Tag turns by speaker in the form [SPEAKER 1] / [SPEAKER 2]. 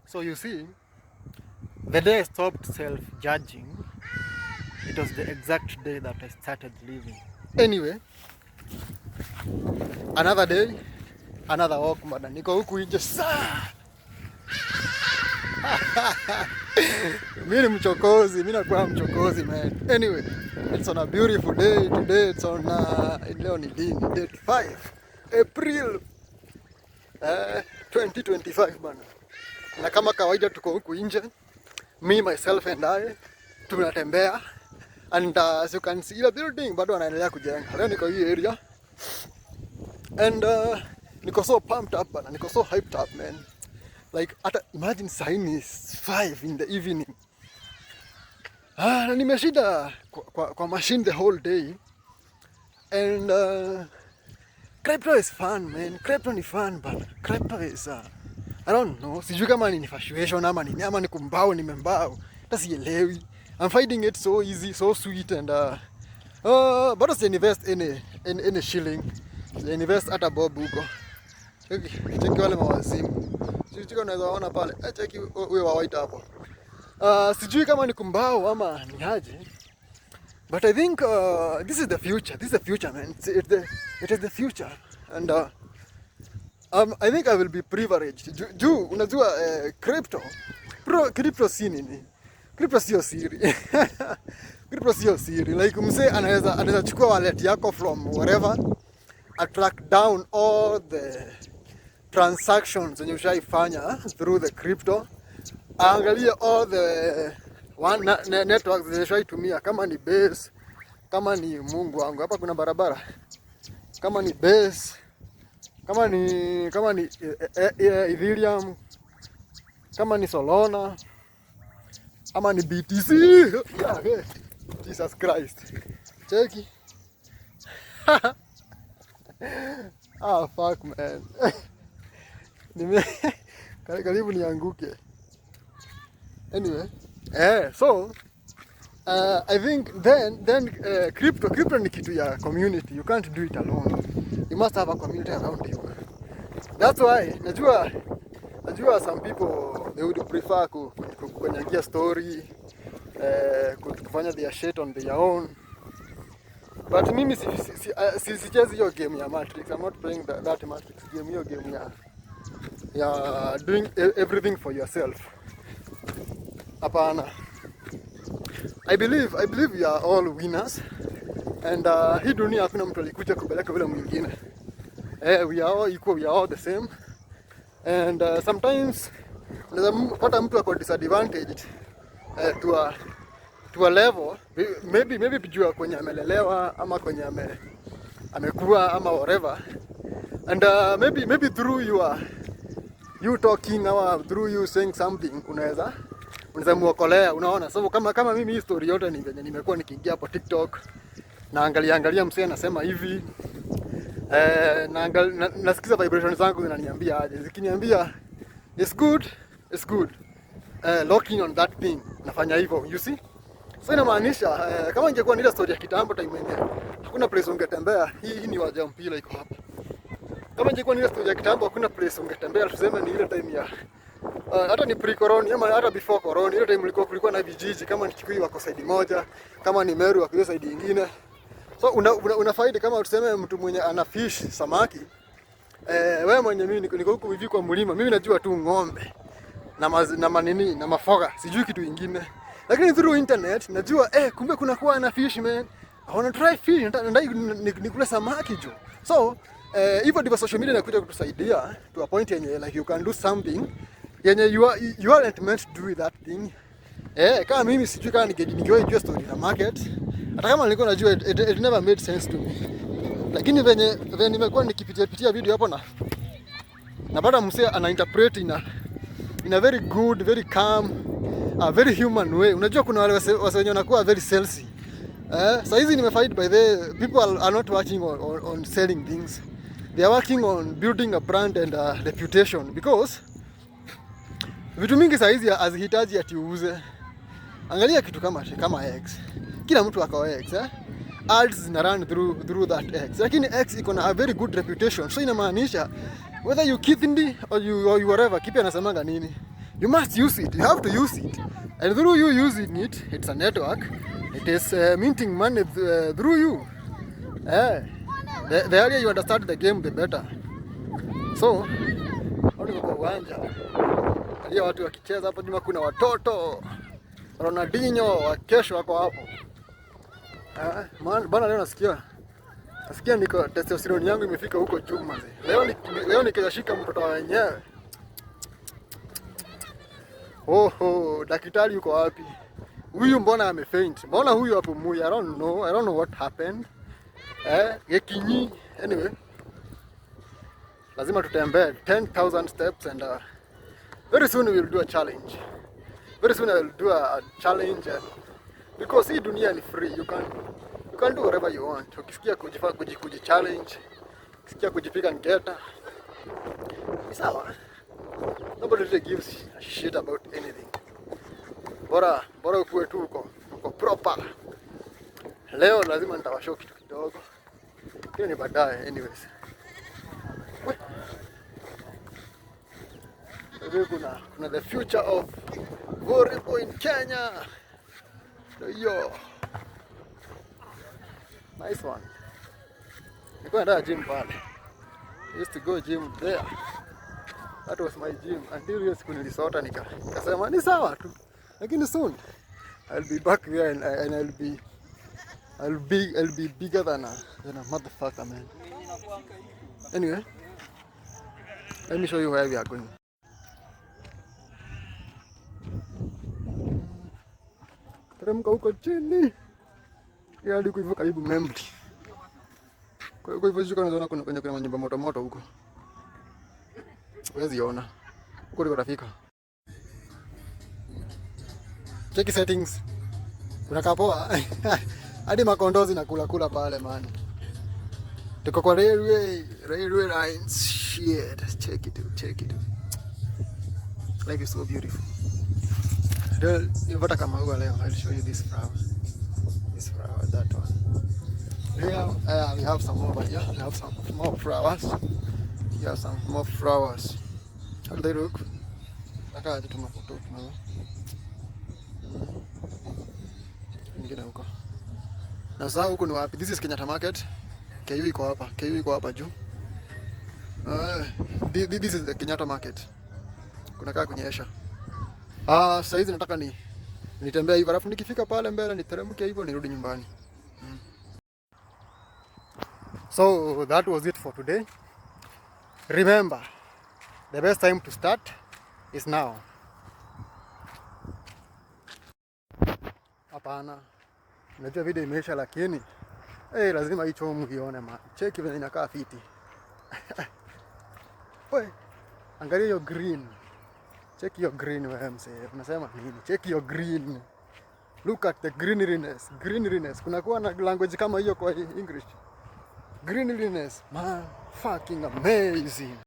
[SPEAKER 1] So you see, the day I stopped self-judging, it was the exact day that I started living. Anyway, another day, another walk bana. Niko huku nje saa. Mimi ni mchokozi, mimi nakuwa mchokozi, man. Anyway, it's on a beautiful day today. It's on leo ni lini? Date 5 April 2025 bana. Na kama kawaida tuko huku nje, me, myself and I, tunatembea and as you can see, ile building bado wanaendelea kujenga. Leo niko hii area and niko so pumped up bana, niko so hyped up, man. Like, hata imagine sahi ni 5 in the evening. Ah, na nimeshinda kwa machine the whole day and crypto is fun, man. Crypto ni fun bana. Crypto is I don't know. Sijui kama ni infatuation ama nini ama ni kumbao nimembao. Hata sielewi. I'm finding it so easy, so sweet and bado sija invest any shilling. Sija invest hata bob huko. Cheki, cheki wale mawazimu. Sijui kama unaweza ona pale. Eh, cheki huyo wa white hapo. Sijui kama ni kumbao ama ni aje. But I think this is the future. This is the future, man. It is the future. And I think I will be privileged. Juu unajua crypto. Crypto si nini? Crypto sio siri. Crypto sio siri. Like, msee anaweza chukua wallet yako from wherever, track down all the transactions zenye ushaifanya through the crypto. Aangalie all the one networks zenye ushaitumia, kama ni Base, kama ni, Mungu wangu, hapa kuna barabara. Kama ni Base, kama ni Ethereum, kama ni Solana ama ni BTC. Yeah, yeah. Jesus Christ. Cheki. Ah, fuck, man. Nime karibu nianguke. Anyway, so I think then crypto ni kitu ya community. You can't do it alone. You must have a community around you. That's why najua some people, they would prefer kukanyagia story, kufanya their shit on their own. But mimi sichezi hiyo game ya Matrix. I'm not playing that Matrix game, hiyo game ya doing everything for yourself. Hapana. I believe we are all winners and hii dunia hakuna mtu alikuja kupeleka vile mwingine. We are all equal, we are all the same. And sometimes unaweza pata mtu ako disadvantaged to a level, maybe juu ya kwenye amelelewa ama kwenye amekuwa ama whatever, and maybe through you talking ama through you saying something unaweza muokolea, unaona? So kama mimi, hii story yote ni venye nimekuwa nikiingia hapo TikTok, naangalia angalia msee anasema hivi, nasikiza vibration zangu zinaniambia aje. Zikiniambia it's good, it's good, locking on that thing, nafanya hivyo, you see? So inamaanisha kama ingekuwa ni ile story ya kitambo, time yenye hakuna place ungetembea, hii ni waja mpira iko hapa. Kama ingekuwa ni ile story ya kitambo, hakuna place ungetembea, tuseme ni ile time ya hata ni pre corona ama hata before corona, ile time kulikuwa na vijiji, kama ni Kikuyu wako side moja, kama ni Meru wako side nyingine. So una faidi kama tuseme mtu mwenye ana fish samaki, wewe mwenye, mimi niko huku hivi kwa mlima, mimi najua tu ng'ombe na manini na mafoga, sijui kitu ingine. Lakini through internet najua, kumbe kuna kuwa na fish, man. I wanna try fish, nataka nikule samaki jo. So hivyo ndivyo social media inakuja kutusaidia to a point yenye, like, you can do something yenye you aren't meant to do with that thing. Kama mimi sijui kama ningewahi jua story na market. Hata kama nilikuwa najua, it never made sense to me. Lakini venye nimekuwa nikipitia pitia video hapo na napata msee ana interpret in a very good, very calm, a very human way. Unajua kuna wale wase wenye wanakuwa very salesy. Saa hizi nimefind, by the people are not working on selling things. They are working on building a brand and a reputation, because vitu mingi saa hizi hazihitaji ati uuze. Angalia kitu kama X. Kila mtu ako X, eh? Ads zina run through that X. Lakini X iko na a very good reputation. So inamaanisha whether you Kithindi or you whatever, Kipi anasemanga nini? You must use it. You have to use it. And through you using it, it's a network. It is minting money through you. Eh, the earlier you understand the game, the better. So, hapo niko kwa uwanja. Angalia watu wakicheza hapo nyuma, kuna watoto. Ronaldinho wa kesho wako hapo. Ah, man, bana leo nasikia niko testosterone yangu imefika huko juu manze. Leo nikishika mtoto wa wenyewe. Oho, daktari yuko wapi? Huyu mbona amefaint? Mbona huyu hapumui? I don't know. I don't know what happened. Eh, Gekinyi. Anyway, lazima tutembee 10,000 steps and very soon we will do a challenge. Very soon I will do a challenge and because hii dunia ni free, you can do whatever you want. Ukisikia kujifa kuji challenge, ukisikia kujipiga ngeta, ni sawa. Nobody really gives a shit about anything. Bora ukuwe tu uko proper. Leo lazima nitawashow kitu kidogo. Hiyo ni baadaye anyways. We. Hivi kuna the future of volleyball in Kenya. Ndio hiyo. Nice one. Nilikuwa naenda gym pale. I used to go gym there. That was my gym until hiyo siku nilisota nikasema ni sawa tu. Lakini soon I'll be back there and I'll be bigger than a motherfucker, man. Anyway, let me show you where we are going. Teremka huko chini. Ya hadi huko hivyo karibu Membley. Kwa hiyo hivyo shuka unaona kuna manyumba moto moto huko. Huwezi ona. Huko ndiko tafika. Check settings. Kuna kapoa. Hadi makondoo zinakula kula pale, man. Tuko kwa railway lines. Shit, check it out, check it out. Life is so beautiful. Ndio nimepata kama maua leo. I'll show you this flower. This flower, that one. We have some over here. We have some more flowers. We have some more flowers. How do they look? Nakaa tu mafoto tunazo. Ingine huko. Na sasa huku ni wapi? This is Kenyatta Market. KU iko hapa. KU iko hapa juu. This is the Kenyatta Market. Kuna kaa kunyesha. Ah, sasa hizi nataka ni nitembea hivyo alafu nikifika pale mbele niteremke hivyo nirudi nyumbani. So that was it for today. Remember, the best time to start is now. Hapana. Unajua video imeisha lakini hey, lazima hicho muione man. Cheki vile inakaa fiti. Oi, angalia hiyo green. Check your green wewe mzee. Unasema nini? Check your green. Look at the greeniness. Greeniness. Kuna kuwa na language kama hiyo kwa English. Greeniness. Man, fucking amazing.